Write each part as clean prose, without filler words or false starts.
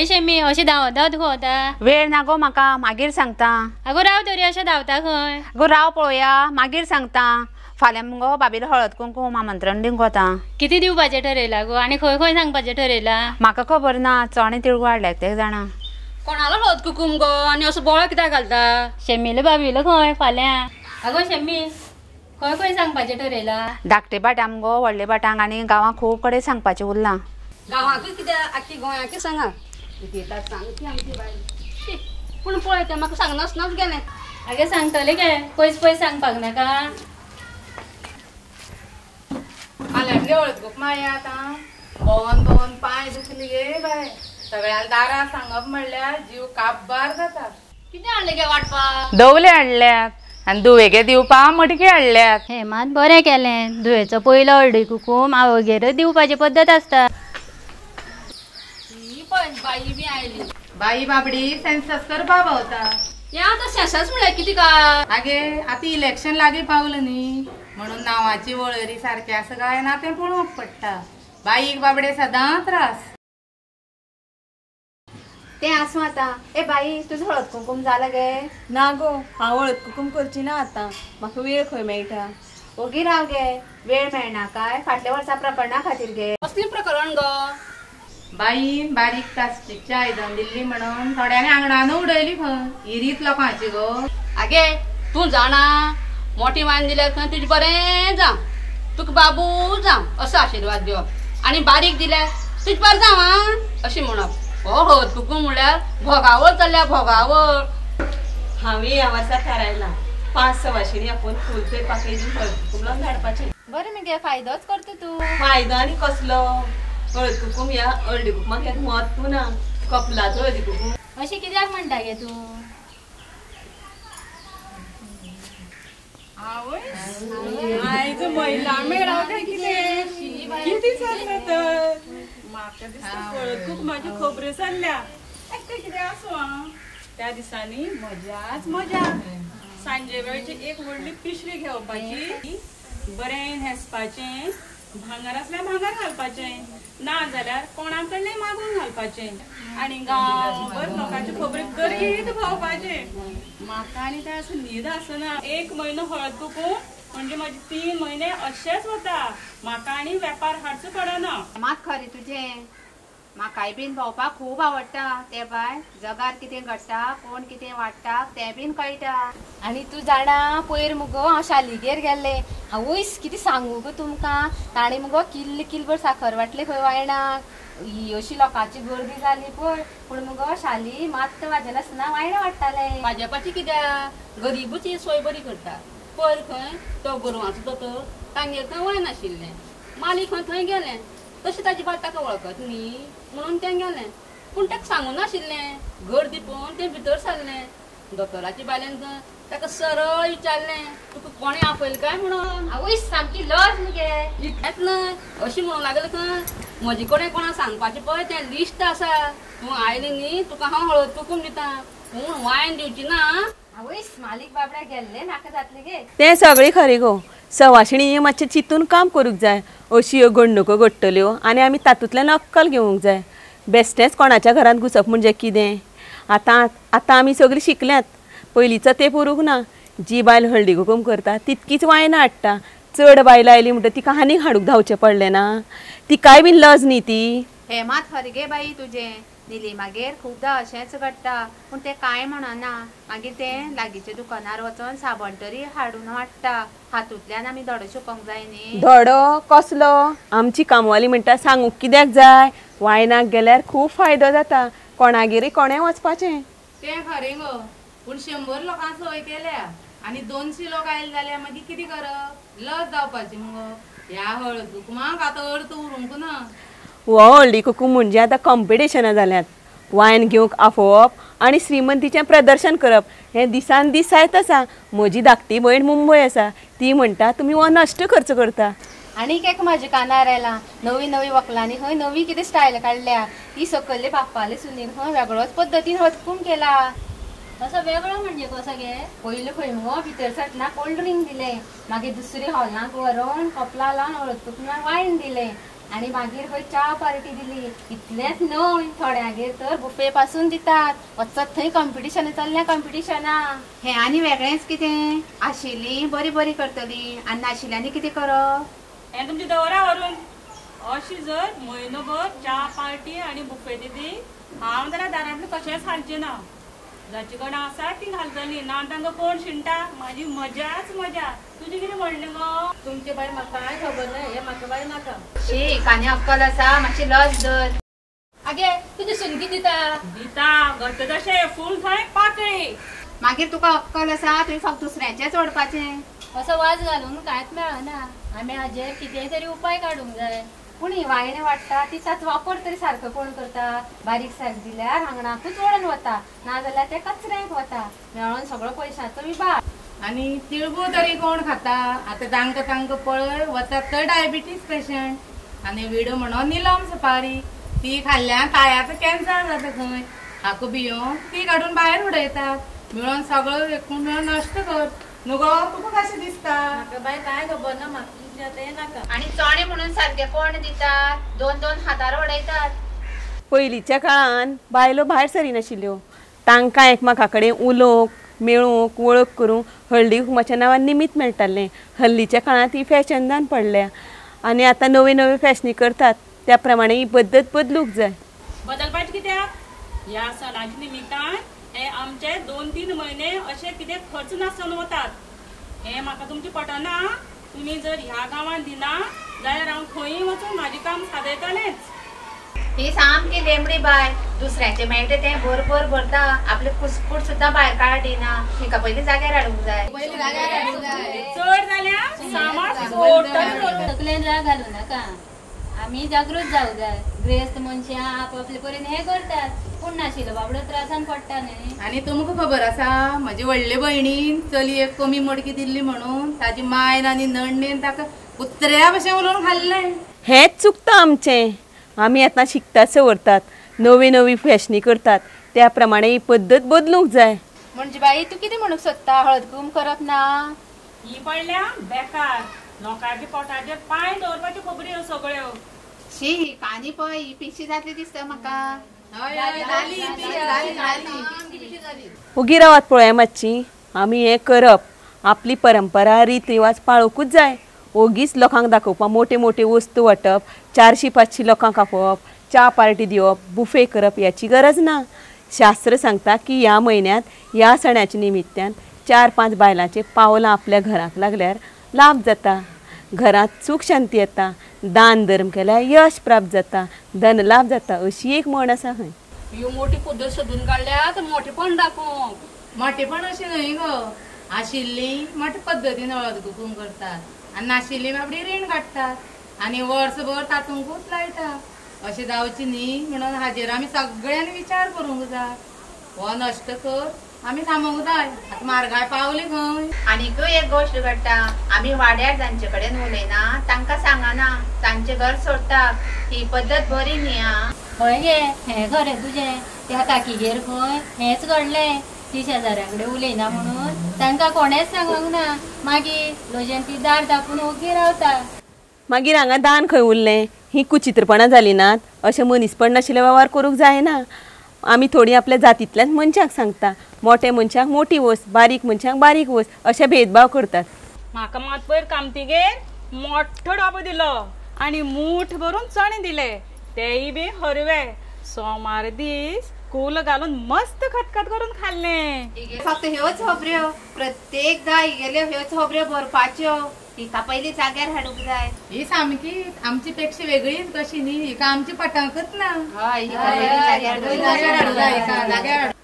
हे शेमी अशें धांवत धांवत खंय वता? वेळ ना गो म्हाका, मागीर सांगता. आगो राव तरी, अशें धांवता खंय? गो राव पळोवया, मागीर सांगता. फाल्यां मुगो बाबीलो हळद कुंकूम आमंत्रण दिवंक वता. कितें दिवपाचें ठरयलां गो आनी खंय खंय सांगपाचें ठरयलां? म्हाका खबर ना, चणे तिळगूळ हाडल्या ते जाणा. कोणालो हळद कुकूम गो आनी असो बोळो कित्याक घालता? शेमीलो बाबीलो खंय फाल्यां. आगो शेमी खंय खंय सांगपाचें ठरयलां? धाकटे भाटां मुगो, व्हडले भाटांक आनी गांवांक खूब कडेन सांगपाचें उरलां. गांवांकूय कित्याक, आख्खी गोंयाकूय सांगा. सामकी आमची बायल पूण पळय तें म्हाका सांगनासनाच गेलें. आगे सांगतलें गे, पयस पयस सांगपाक नाका. फाल्यांतली हळद कुकमा या आतां भोंवन भोंवन पांय दुखले गे बाय. सगळ्या दारां सांगप म्हणल्यार जीव काबार जाता. कितें हाडलें गे वांटपाक? दवले हाडल्यात आनी धुवेगे दिवपा मटकी हाडल्यात. हें मात बरें केलें, धुवेचो पयलो हळदी कुकूम आवयगेरच दिवपाची पद्दत आसता. बाई बी आयली. बाई बाबडी सेन्सस करपा भोंवता. हें आतां सेन्सस म्हणल्यार कितें काय? आगे आतां इलेक्शन लागीं पावलें न्ही, म्हणून नांवाची वळेरी सारकी आसा काय ना तें पळोवंक पडटा. बाईक बाबडे सदां त्रास. तें आसूं आतां. ए बाई, तुजो हळद कुंकूम जाला गे? ना गो, हांव हळद कुंकूम करची ना आतां, म्हाका वेळ खंय मेळटा. ओगी राव गे, वेळ मेळना काय? फाटल्या वर्सा प्रकरणा खातीर गे. कसलें प्रकरण गो? बाईन बारीक प्लास्टिकची आयदन दिल्ली म्हणून थोड्यांनी आंगणान उडयली खंय. इरीत लोकांची गो. आगे तूं जाणा, मोठी वायन दिल्यार खंय तुजें बरें जावं, तुका बाबू जावं असो आशिर्वाद दिवप, आनी बारीक दिल्यार तुजें बरें जावं आं अशें म्हणप. हो हळद कुकूम म्हणल्यार भोगावळ चल्ल्या, भोगावळ. हांवें ह्या वर्सा थारायलां 5 सवाशिणी आपोवन फूल थंय पाकळी दिवन हळद कुकूम लावन धाडपाचें. बरें मगे, फायदोच करता तूं. फायदो आनी कसलो? हळद कुकूम ह्या हळदी कुकमाक एक म्हत्व ना, कपलाचो हळदी कुकूम. अशें कित्याक म्हणटा गे तूं? आयज महिला मेळाव काय कितें? कितें चल्लां तर? म्हाका दिसता हळद कुकमाच्यो खबऱ्यो चल्ल्या. तें कितें आसूं आं, त्या दिसांनी मजाच मजा. सांजे वेळची एक व्हडली पिशवी घेवपाची, बरें न्हेसपाचें, भांगर आसल्यार भांगर घालपाचें, ना जाल्यार कोणा कडल्यान मागून घालपाचें आनी गांवभर लोकांच्यो खबरी करीत भोंवपाचें. म्हाका आनी तें असो न्हीद आसना. 1 म्हयनो हळद कुकूम म्हणजे म्हजे 3 म्हयने अशेंच वता. म्हाका आनी वेपार हाडचो पडना. मात खरें तुजें, म्हाकाय बीन भोंवपाक खूब आवडटा. ते बाय जगार कितें घडटा, कोण कितें वाडटा तें बीन कळटा. आनी तूं जाणा, पयर मुगो हांव शालीगेर गेल्लें. आवयस कितें सांगू गो तुमकां, ताणें मुगो किल्ल किल्लभर साखर वांटली खंय वायणाक. ही अशी लोकांची गर्दी जाली पळय, पूण मुगो शाली मात्त वाजेनासतना वायणां वाडटालें. भाजपाची कित्याक, गरीबूच ही सोय बरी करता. पयर खंय तो गोरवांचो दोतोर तांगेर खंय वायन आशिल्लें, माली खंय थंय गेलें. तशें ताजी बायल ताका वळखत न्ही म्हणून तें गेलें, पूण ताका सांगूं नाशिल्लें. गर्दी पळोवन तें भितर सरलें. दोतोराची बायलेन ताका सरळ विचारलें, तुका कोणें आपयलें काय म्हणून. आवयस सामकी लज मगे. इतलेंच न्हय, अशें म्हणूंक लागलें खंय म्हजे कडेन कोणा सांगपाचें पळय तें लिस्ट आसा, तूं आयलें न्ही तुका हांव हळद कुकूम दिता, पूण वायन दिवची ना. आवयस मालीक बाबड्या गेल्लें नाका जातलें गे. तें सगळें खरें गो. सवाशिणी मातशें चिंतून काम करूंक जाय. अशी ह्यो घडणुको घडटल्यो आनी आमी तातूंतल्यान अक्कल घेवंक जाय. बेश्टेंच कोणाच्या घरांत घुसप म्हणजे कितें? आतां आतां आमी सगळीं शिकल्यात, पयलींचो तेंप उरूंक ना. जी बायल हळदी कुकूम करता तितकीच वायनां हाडटा. चड बायलां आयली म्हणटकीर तिका आनीक हाडूंक धांवचें पडलें ना, तिकाय बीन लज न्ही ती. हें मात खरें गे बाई तुजें. निलिमागेर खूबदां अशेंच घडटा, पूण तें कांय म्हणना. मागीर तें लागींच्या दुकानार वचोन साबण तरी हाडून वाडटा. हातूंतल्यान आमी धडो शिकोंक जाय न्ही. धडो कसलो? आमची कामवाली म्हणटा सांगूंक कित्याक जाय, वायनाक गेल्यार खूब फायदो जाता, कोणागेरूय कोणें वचपाचें. तें खरें गो, पूण 100 लोकांक सोय केल्या आनी 200 लोक आयले जाल्यार मागीर कितें करप? लज जावपाची मुगो. ह्या हळद कुकमाक आतां अर्थ उरूंक ना. हो हळदी कुकूम म्हणजे आतां कॉम्पिटिशनां जाल्यांत. वायन घेवंक आफोवप आनी श्रीमंतीचें प्रदर्शन करप हें दिसान दीस जायत आसा. म्हजी धाकटी भयण मुंबय आसा, ती म्हणटा तुमी हो नश्ट खर्च करता. आनीक एक म्हज्या कानार आयलां, नवी नवी वकलांनी खंय नवी कितें स्टायल काडल्या. ती सकयले बाप्पाले सुनेन खंय वेगळोच पद्दतीन हळद कुकूम केला. असो वेगळो म्हणजे कसो गे? पयलीं खंय मुगो भितर सरतना कोल्ड ड्रिंक दिलें, मागीर दुसरी हॉलाक व्हरोन कपला लावन हळद कुकमाक वायन दिलें. आनी मागीर खंय च्या पार्टी दिली. इतलेंच न्हय, थोड्यांगेर तर बुफे पासून दितात. वचत थंय कॉम्पिटिशनां चल्ल्या, कॉम्पिटिशनां. हें आनी वेगळेंच कितें, आशिल्ली बरी बरी करतली आनी नाशिल्ल्यांनी कितें करप? हें तुमची दवरा व्हरून. अशी जर म्हयनोभर च्या पार्टी आनी बुफे दिली हांव जाल्यार दारांतलें कशेंच हालचें ना. जाचे कडेन आसा ती घालतली ना तांकां कोण शिणटा. म्हाजी मजाच मजा. तुजें कितें म्हणलें गो? तुमचे बाय म्हाका कांय खबर ना, हें म्हाका बाय नाका. शी, आनी अक्कल आसा मातशी लज धर. आगे तुजी सून कितें दिता? दिता घट्ट तशें फूल थंय पाकळी. मागीर तुका अक्कल आसा, तुवें फक्त दुसऱ्यांचेंच ओडपाचें. असो वाज घालून कांयच मेळना. आमी हाजेर कितेंय तरी उपाय काडूंक जाय. पूण ही वायणां वाडटा तिचाच वापर तरी सारको कोण करता? बारीक सारक दिल्यार आंगणाकूच वळून वता, नाजाल्यार ते कचऱ्याक वता. मेळोन सगळो पयशांचो विभाग. आनी तिळगूळ तरी कोण खाता आतां? तांकां तांकां पळय वतात तर डायबिटीज पेशंट. आनी विडो म्हणून निलम सुपारी ती खाल्ल्यान ताळ्याचो कॅन्सर जाता खंय. हाका भियोन ती काडून भायर उडयतात. मेळोन सगळो एकूण मेळोन नश्ट कर न्हू गो. तुका कशें दिसता? म्हाका बाय कांय खबर ना, म्हाका तुमचें नाका. आनी चणे म्हणून सारके कोण दितात? दोन दोन हातार उडयतात. पयलींच्या काळान बायलो भायर सरिनाशिल्ल्यो. तांकां एकमेका कडेन उलोवंक मेळूंक वळख करूंक हळदी कुकमाच्या नांवान निमित्त मेळटालें. हल्लीच्या काळांत ही फॅशन जावन पडल्या आनी आतां नव्यो नव्यो फॅशनी करतात. त्या प्रमाणे ही पद्दत बदलूंक जाय. बदलपाचें कित्याक? ह्या सणाच्या निमित्तान हे आमचे 2-3 म्हयने अशे कितें खर्च नासतना वतात. हें म्हाका तुमचें पटना. तुमी जर ह्या गांवांत दिना जाल्यार हांव खंयूय वचून म्हाजें काम सादयतलेंच. ही सामकी लेंबडी बाय, दुसऱ्यांचे मेळटा तें भरभर भरता, आपले कुसकूट सुद्दां भायर काडिना. हिका पयलीं जाग्यार हाडूंक जाय. चड जाल्यार सामान सोडटलें. तकलेन राग घालूं नाका, आमी जागृत जावं जाय. ग्रेस्त मनशां आपआपले परीन हें करतात, पूण नाशिल्लो बाबडो त्रासान पडटा न्ही. आनी तुमकां खबर आसा, म्हजे व्हडले भयणीन चलयेक कमी मडकी दिल्ली म्हणून ताजी मायन आनी नण्णेन ताका कुत्र्या भशेन उलोवन खाल्लें. हेंच चुकता आमचें. आमी आतां शिकतात सवरतात, नवी नवी फॅशनी करतात, त्या प्रमाणे ही पद्दत बदलूंक जाय. म्हणजे बाई तूं कितें म्हणूंक सोदता? हळद कुंकूम करप ना? ही पडल्या बेकार लोकांच्या पोटाचेर पांय दवरपाच्यो खबरी ह्यो सगळ्यो. शी, कानी पळय ही पिशी जातली दिसता म्हाका. ओगी रावात पळोवया मातशी. आमी हें करप, आपली परंपरा रीत रिवाज पाळोवंकूच जाय. ओगीच लोकांक दाखोवपाक मोटे मोटे वस्तू वांटप, 400-500 लोकांक आपोवप, च्या पार्टी दिवप, बुफे करप ह्याची गरज ना. शास्त्र सांगता की ह्या म्हयन्यांत ह्या सणाच्या निमित्यान 4-5 बायलांचें पावलां आपल्या घराक लागल्यार लाभ जाता, घरांत सूख शांती येता, दान धर्म केल्यार यश प्राप्त जाता, धन लाभ जाता, अशी एक म्हण आसा खंय. ह्यो मोटी पद्दत सोदून काडल्या तर मोठेपण दाखोवंक. मोठेपण अशें न्हय गो, आशिल्ली मोठे पद्दतीन हळद कुकूम करतात आनी नाशिल्ली बाबडी रीण काडटात आनी वर्सभर तातूंकूच लायता. अशें जावचें न्ही म्हणून हाजेर आमी सगळ्यांनी विचार करूंक जाय. हो नश्ट कर आमी थांबोवंक जाय. आतां म्हारगाय पावली खंय. आनीकूय एक गोश्ट घडटा, आमी वाड्यार जांचे कडेन उलयना तांकां सांगना, तांचें घर सोडटा. ही पद्दत बरी न्ही. आं, हय गे, हें खरें तुजें. त्या काकीगेर खंय हेंच घडलें. ती शेजाऱ्या कडेन उलयना म्हणून तांकां कोणेंच सांगूंक ना. मागीर लजेन ती दार धांपून ओगी रावता. मागीर हांगा दान खंय उरलें? ही कुचित्रपणां जालीं नात? अशें मनीसपण नाशिल्ले वेव्हार करूंक जायना. आमी थोडीं आपल्या जातींतल्याच मनशांक सांगता, मोठे मनशांक मोठी वस्त, बारीक मनशांक बारीक वस्त, अशे भेदभाव करतात. म्हाका मात पयर कामतीगेर मोठो डबो दिलो आनी मूठ भरून चणे दिले, तेय बी हरवे. सोमार दीस कूल घालून मस्त खतखत करून खाल्लें. फक्त ह्योच खबऱ्यो, प्रत्येकदा हिगेल्यो ह्योच खबऱ्यो भरपाच्यो. हिका पयलीं जाग्यार हाडूंक जाय. ही सामकी आमची पेक्षा वेगळीच कशी न्ही, हिका आमची पटांकच ना. हय, हिका पयलीं जाग्यार हाडूंक जाय. जाग्यार हाडूंक.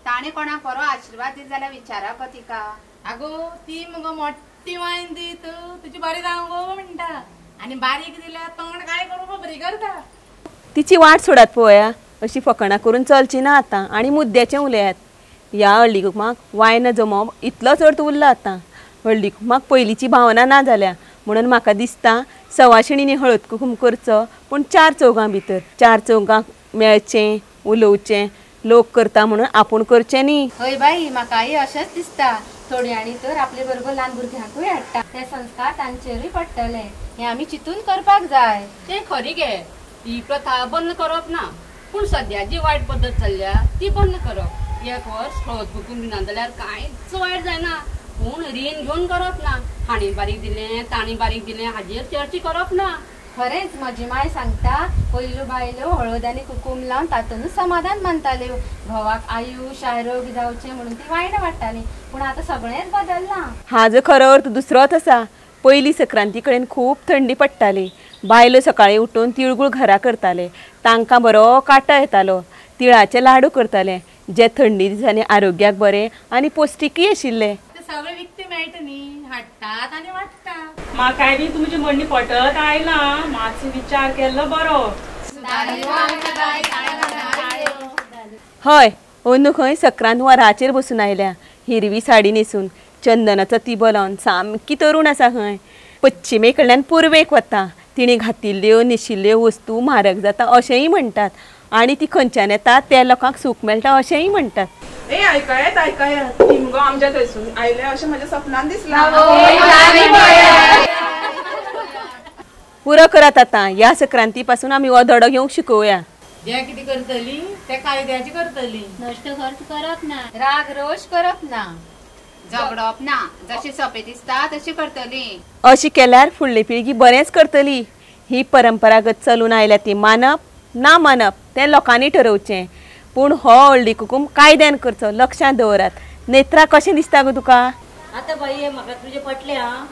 ताणें कोणाक बरो आशिर्वाद दिलो जाल्यार विचारा गो तिका. आगो ती मुगो मोठी वायन दीत तुजी बरें जावं गो म्हणटा, आनी बारीक दिल्यार तोंड काय करूं बरी करता. तिची वाट सोडात पळोवया. अशी फकाणां करून चलची ना आतां. आनी मुद्द्याचें उलयात. ह्या हळदी कुकमाक वायनां जमोवप इतलोच अर्थ उरला आतां. हळदी कुकमाक पयलींची भावना ना जाल्या म्हणून म्हाका दिसता सवाशिणींनी हळद कुकूम करचो, पूण 4 चौगां भितर, 4 चौगांक मेळचें, उलोवचें. लोक करता म्हणून आपूण करचें न्ही. हय बाई, म्हाकाय अशेंच दिसता. थोड्यांनी तर आपले बरोबर ल्हान भुरग्यांकूय हाडटा, ते संस्कार तांचेरूय पडटले. हें आमी चिंतून करपाक जाय. तें खरी गे, ही प्रथा बंद करप ना, पूण सद्या जी वायट पद्दत चल्ल्या ती बंद करप. एक वर्स हळद कुकूम दिना जाल्यार कांयच वायट जायना, पूण रीण घेवन करप ना. हांणी बारीक दिलें तांणी बारीक दिलें हाजेर चर्चा करप ना. खरेंच म्हजी माय सांगता, पयल्यो बायलो हळद आनी कुकूम लावन तातूंतच समाधान मानताल्यो. घोवाक आयुश आरोग्य जावचें म्हणून ती वायणां वाडटाली, पूण आतां सगळेंच बदल्लां. हाजो खरो अर्थ दुसरोच आसा. पयलीं सक्रांती कडेन खूब थंडी पडटाली. बायलो सकाळीं उठून तिळगूळ घरा करताले, तांकां बरो कांटो येतालो. तिळाचे लाडू करताले जे थंडी दिसांनी आरोग्याक बरे आनी पौश्टिकय आशिल्ले. सगळे विकते मेळटा न्ही, हाडटात आनी वाडटात. म्हाकाय बी तुमची म्हणणी पटत आयला, मातसो विचार केल्लो बरो. हय, अंदू खंय सक्रांत वराचेर बसून आयल्या, हिरवी साडी न्हेसून, चंदनाचो तिबो लावन, सामकी तरूण आसा खंय. पश्चिमे कडल्यान पुर्वेक वता, तिणें घातिल्ल्यो न्हेशिल्ल्यो वस्तू म्हारग जाता अशेंय म्हणटात, आनी ती खंयच्यान येता त्या लोकांक सूख मेळटा अशेंय म्हणटात. ए आयकयात आयकयात, ती मुगो आमच्या थंयसून आयले अशें म्हज्या सपनान दिसलां. पुरो करात आतां, ह्या सक्रांती पासून आमी हो धडो घेवंक शिकोवया. जे कितें करतली ते कायद्याची करतली, नश्ट खर्च करप ना, राग रोष करप ना, झगडप ना, जशी सोंपें दिसता तशी करतली. अशी केल्यार फुडली पिळगी बरेंच करतली. ही परंपरागत चलून आयल्या ती मानप ना मानप तें लोकांनी ठरोवचें, पूण हो हळदी कुकूम कायद्यान करचो लक्षांत दवरात. नेत्रा कशें दिसता गो तुका? आतां बाई म्हाका तुजें पटलें. आं,